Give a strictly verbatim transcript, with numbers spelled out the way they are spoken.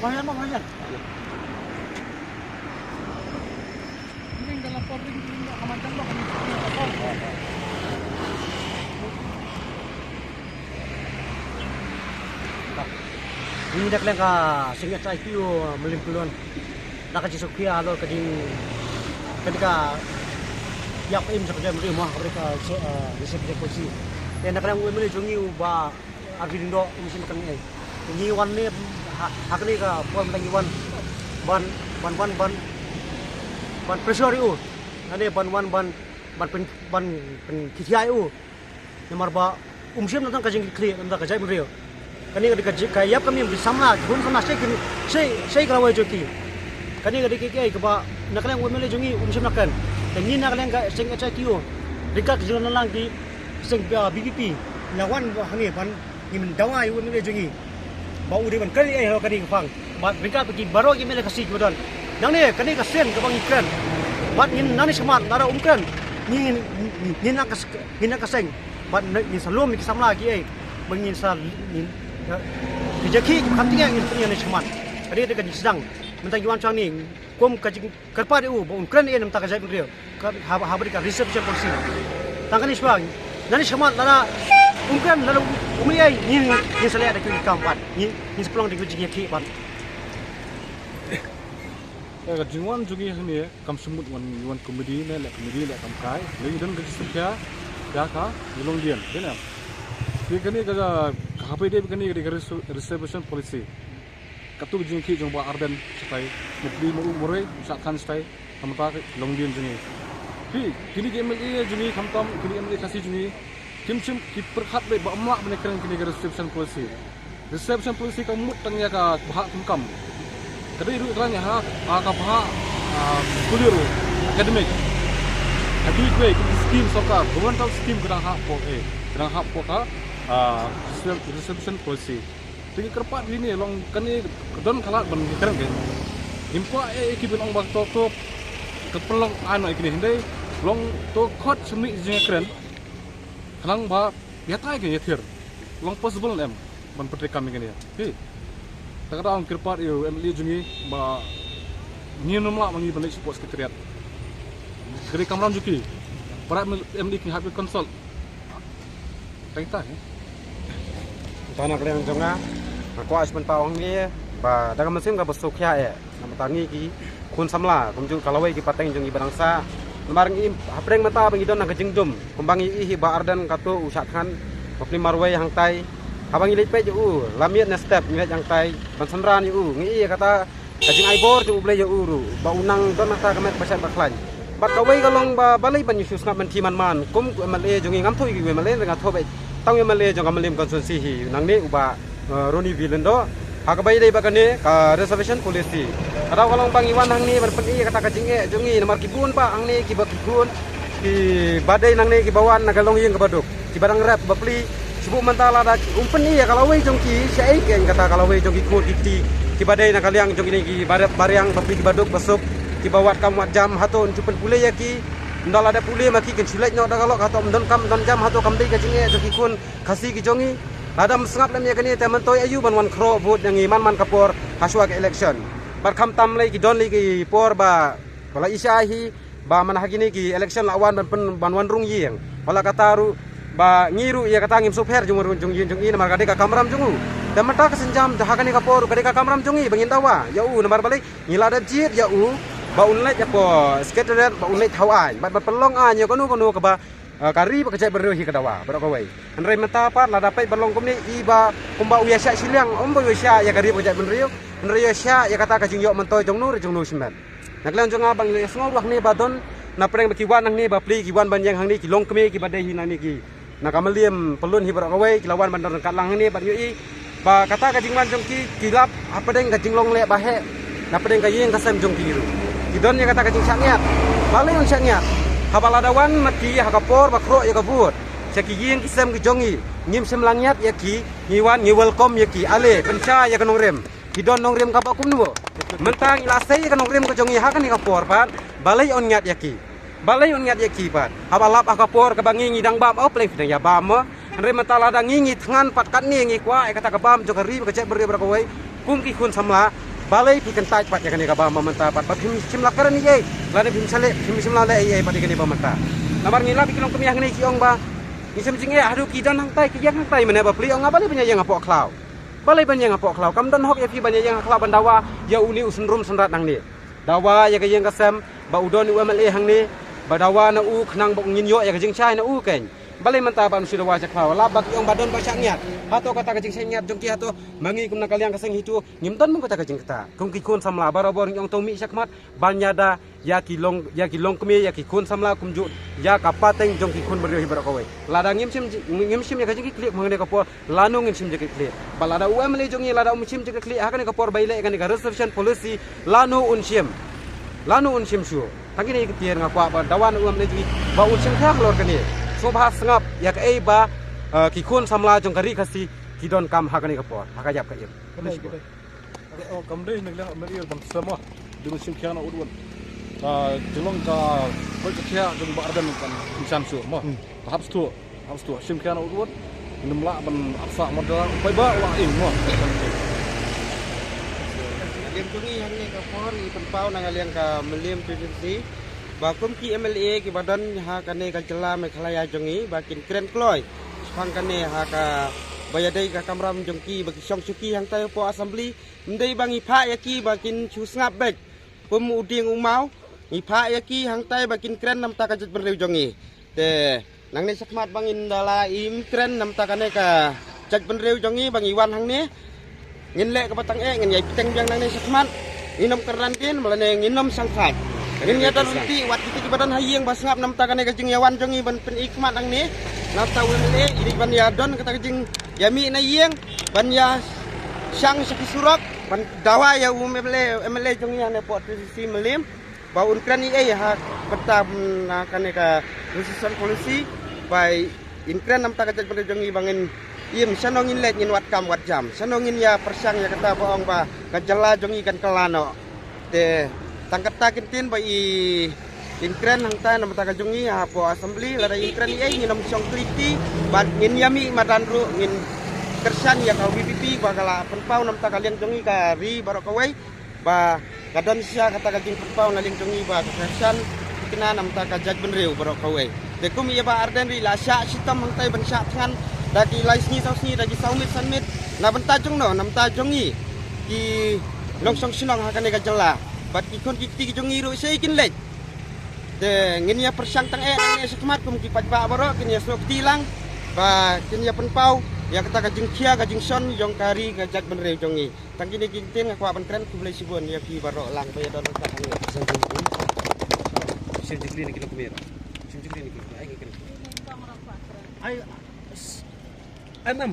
Ngi da ka liang ka seng H I T U Mylliem Pyllun, da ka jingsngewkhia halor ka jing, ka dei ka ïap im jong ka jaitbynriew mo, ka dei ka se, eh, reservation policy. Te na ka liang u M L A jong ngi u Bah R B Lyngdoh um shim kane. Ngi wan ne ha, ha kane ka por mynta ngi wan ban, ban, ban, ban, ban pressure ïa u. Kane ban wan ban, ban pyn, ban pynkhia ïa u. Namar ba um shym na tang ka jingkitkhlieh na ka jaitbynriew. Kane ka dei ka ji-, ka ïap ka im ki samla, ki khun samla, shei kin, shei, shei ka lawei jong ki. Kane ka dei ka, ka, kaba na ka liang u M L A jong ngi um shym na kren. Te ngi na ka liang ka seng H I T U, ryngkat ka jingïalang ki seng, ah, B P P, ngi la wan hangne ban ngin dawa ïa u M L A jong ngi ba u dei ban kren ei ha kane ka phang. Bad ryngkat bad ki baroh ki M L A Khasi kiba don. Nangne kane ka sien kaba ngi kren. Bad ngin nangne shakhmat lada um kren, ngin, ngin, ngin nang ka s-, ngin nang ka seng. Bad ngin sa lum ïa ki samla ki ei. Bad ngin sa, ngin, ka, ka jingkitkhlieh kiba kham tyngeh ngin pynïaid nangne shakhmat. Ka dei ka jingsdang. Mynta ngi wan sha hangne kum ka jingkyrpad ïa u ba un kren ei na ka bynta ka jaitbynriew. Ka, haba, haba dei ka reservation policy. Tang kane shuwa, nangne shakhmat lada um kren, lada um ïai, ngin, ngin sa leh da ki kam pat. Ngin, ngin sa pynlong da ki jingïakhih pat. Eh, ka jingwan jong ngi hangne kam shym mut wan, wan comedy ne leh comedy leh kam kai. Ngi don ka jingsngewkhia ïa ka, ngi longdien, dei ne. Te kane ka, ka haba dei kane ka dei ka reser-, reservation policy. Katto ka jingkit jong Bah Ardent shatai, ma pli ma u marwei, u shah than shatai, namar ka longdien jong ngi. Phi, kine ki M L A jong ngi khamtam, kine M L A Khasi jong ngi, kim shym ki pyrkhat beit ba ym lah ban kren kine ki reservation policy. Reservation policy ka mut tang ïa ka bhah kum kam. Ka dei ruh tang ïa ha, ha ka bhah, ah, kulir ruh, academic. Ka dei kawei, ka scheme sorkar, governmental scheme ka dang hap hapoh, eh, ka dang hap hapoh ka, ah, reservation policy. Te ngi kyrpad ïa kine long kane ka don ka lad ban ngi kren kein. Ngim kwah eh ki ban ong ba to to ka pynlong ai noh ïa kine hynrei long to khot shim ïa jingkren. Khnang ba ïa tai kein ïa thir. Long possible em ban pyntrei kam ïa kine. Phi. Ta ka daw ngi kyrpad ïa u M L A jong ngi ba ngin ym lah ba ngi ban leit sha pdeng secretariat. Ka dei kamram jong ki. Para M L A ki hap ban consult. Tang ita, eh. Tang na ka liang jong nga, nga kwah shu pynpaw hangne ba da ka mynsiem kaba sngewkhia eh. Namar ta ngi ki khun samla kumjuh ka lawei ki pateng jong ngi ba dang sah. Namar ngi hapdeng mynta ba ngi don na ka jingdum kumba ngi ïohi Bah Ardent katto u shah than, ma pli marwei hangtai. Haba ngi leit peit ïa u, la miet ne step ngi leit hangtai ban synran ïa u, ngi ïohi ïa kata ka jingai bor jong U Blei ïa u ruh ba u nang don hangta ka met ba shet ba khlaiñ. Bad kawei ka long ba balei ban ïa shu sngap mynthi man man kum u M L A jong ngi, ngam thoh ïa u M L A, nga thoh beit tang u M L A jong ka Mylliem constituency hi nangne u Bah, eh, Ronnie V Lyngdoh. Ha kaba ïadei bad kane ka reservation policy, ka daw ka long ba ngi wan hangne ban pyni ïa kata ka jingeh jong ngi namar ki bun bah hangne kiba ki khun kiba dei nangne kiba wan na ka longïing kaba duk. Kiba dang rep ba pli, shu buh mynta lada ki um pyni ïa ka lawei jong ki, shaei kein kata ka lawei jong ki khun ki kti kiba dei na ka liang jong kine kiba rep ba riang ba pli kiba duk ba suk, kiba wad kam wad jam, hato yn shu pynpule ïa ki? Ynda lada pule ma ki kin shu leit noh da ka lok, hato ym don kam don jam, hato kam dei ka jingeh jong ki khun Khasi ki jong ngi? Lada ym sngap lem ïa kane te myntoi aïu ban wan khroh vote ïa ngi man man ka por ha shuwa ka election? Bad khamtam lei ki don lei ki por ba, ba la i shai hi, ba man ha kine ki election la wan ban pyn, ban wan rung ïing. Wat la kata ruh ba ngi ruh ïa kata ngim sngewpher jong, jong, jong, jong i namar ka dei ka kamram jong u. Te mynta ka sienjam ha kane ka por ruh ka dei ka kamram jong i ba ngin dawa ïa u namar balei ngi la dep jied ïa u ba un leit ïa ka secretariat, ba un leit thaw aiñ bad ban pynlong aiñ ïa kano kano kaba, eh, ka ri bad ka jaitbynriew hi ka dawa baroh kawei. Hynrei mynta pat lada peit ban long kumne i ba kumba u ïa shah shiliang, ym ba u ïa shah ïa ka ri bad ka jaitbynriew, hynrei u ïa shah ïa kata ka jingïoh myntoi jong no re jong no shimet. Na ka liang jong nga ba ngi la ïasngew ruh hangne ba don na pdeng ba ki wan hangne ba pli ki wan ban ïeng hangne ki longkmie kiba dei hi nangne ki na ka Mylliem Pyllun hi baroh kawei ki la wan ban don ryngkat lang hangne bad ngi ïohi ba kata ka jingwan jong ki ki lap hapdeng ka jinglong leh ba heh na pdeng ka ïing ka sem jong ki ruh. Ki don ïa kata ka jingshah ngiat. Balei yn shah ngiat? Haba lada wan ma ki ha ka por ba khroh ïa ka vote sha ki ïing ki sem ki jong ngi, ngim shym la ngiat ïa ki, ngi wan ngi welcome ïa ki. Ale pynshai ïa ka nongrim. Ki don nongrim kaba kumno? Mynta ngi la sei ïa ka nongrim ka jong ngi ha kane ka por pat, balei yn ngiat ïa ki? Balei yn ngiat ïa ki pat? Haba lap ha ka por kaba ngi ngi dang bam, oh pleng phi dang ïa bam mo. Hynrei mynta lada ngi ngi thngan pat katne ngi kwah ïa kata ka bam jong ka ri bad ka jaitbynriew baroh kawei kum ki khun samla. Balei phi kyntait pat ïa kane ka bam ba mynta pat ba phim shim la kren ei ei, lane phim shym leh, phim shym la leh ei ei pat ïa kane ba mynta. Namar ngi lap ïa ki longkmie hangne ki ong ba ngi shim jingeh haduh ki don hangtai, ki ïeng hangtai, mynne ba plie ong nga balei ban ïeng hapoh khlaw. Balei ban ïeng hapoh khlaw, kam don hok ïa phi ban ïeng ha khlaw ban dawa ïa une u synrum synrat nangne. Dawa ïa ka ïing ka sem ba u don u M L A hangne, ba dawa na u khnang ba ngin ïoh ïa ka jingshai na u keiñ. Balei mynta ban shu dawa sha khlaw, lap ba ki ong ba don ba shah ngiat. Hato kata ka jingshah ngiat jong ki hato, ma ngi kum na ka liang ka seng HITO ngim don bun kata ka jingkata. Kum ki khun samla barabor ngi ong to mih shakhmat ban ïada ïa ki long, ïa ki longkmie, ïa ki khun samla kumjuh ïa ka pateng jong ki khun bynriew hi baroh kawei. Lada ngim shim ji-, ngim shim ïa ka jingkitkhlieh ha kane ka por, lano ngin shim jingkitkhlieh? Ba lada u M L A jong ngi lada um shim jingkitkhlieh ha kane ka por ba i leh ïa kane ka reservation policy, lano un shim? Lano un shim shuh? Tang kine ki ktien nga kwah ba dawa na u M L A jong ngi ba un shim khia halor kane. Sngewbha sngap ïa kaei ba, eh, ki khun samla jong ka ri Khasi ki donkam ha kane ka por, ha ka ïap ka im. Kane, kane. Oh, kam dei na ka liang M L A ban sem mo. Dei ban shim khia na ut ut. Ka jinglong ka bad ka khia jong Bah Ardent kan shisha shuh mo. Hmm. Hap shuh, hap shuh. Shim khia na ut ut. Ngim lah ban ap sah mo da paidbah la ing mo. Na liang jong ngi hangne ka por ngi pynpaw na ka liang ka Mylliem Constituency ba kum ki M L A kiba don ha kane ka jylla Meghalaya jong ngi ba kin kren kloi shaphang kane ha kaba ïadei ka kamram jong ki ba ki shong shuki hangtai hapoh Assembly. Ym dei ba ngi phah ïa ki ba kin shu sngap beit kum u dieng u maw. Ngi phah ïa ki hangtai ba kin kren na bynta ka jaitbynriew jong ngi. Te nangne shakhmat ba ngin da la im kren na bynta kane ka jaitbynriew jong ngi ba ngi wan hangne. Ngin leh kaba tang eh, ngin ïai bteng biang nangne shakhmat. Ngin ym kyrdan kin, lane ngin ym shang phai. Ngin ïa don ryntih, wat kito kiba don ha ïing ba sngap na bynta kane ka jingïawan jong ngi ban pyni khmat nangne. Na bynta u M L A, i dei ban ïa don kata ka jingïamih na ïing, ban ïa shang sha ki surok, ban dawa ïa u M L A, M L A jong ngi hangne hapoh Constituency Mylliem. Ba un kren ei ei ha bynta, mm, na kane ka reservation policy, ba in kren na bynta ka jaitbynriew jong ngi ba ngin im shano ngin leit ngin wad kam wad jam. Shano ngin ïa pyrshang ïa kata ba ong ba ka jylla jong ngi kan kylla noh. Te tang kata kin tin ba i in kren hangta na bynta ka jong ngi hapoh Assembly, lada in kren ei ei ngin ym shong kylli kti, bad ngin ïamih madan ruh ngin kyrshan ïa ka VPP ba ka la pynpaw na bynta ka liang jong ngi ka ri baroh kawei. Ba ka don shisha kata ka jingpynpaw na liang jong ngi ba ka kyrshan thikna na bynta ka jaitbynriew baroh kawei. Te kum ïa Bah Ardent ruh i la shah shitom hangtai ban shah thngan da ki lai sngi saw sngi, da ki saw miet san miet, na bynta jong no, na bynta jong ngi ki nongshong shnong ha kane ka jylla. Bad ki khun ki kti ki jong ngi ruh shaei kin leit? Te ngin ïa pyrshang tang eh nangne shakhmat kum ki paidbah baroh kin ïa snoh kti lang ba kin ïa pynpaw ïa kata ka jingkhia ka jingshon jong ka ri ka jaitbynriew jong ngi. Tang kine ki ktien nga kwah ban kren, khublei shibun ïa phi baroh lang ba ïa don ryngkat hangne. Shim jingkylli na ki longkmie. Shim jingkylli na ki longkmie. Ai ki kren. Ai, s-, em, em.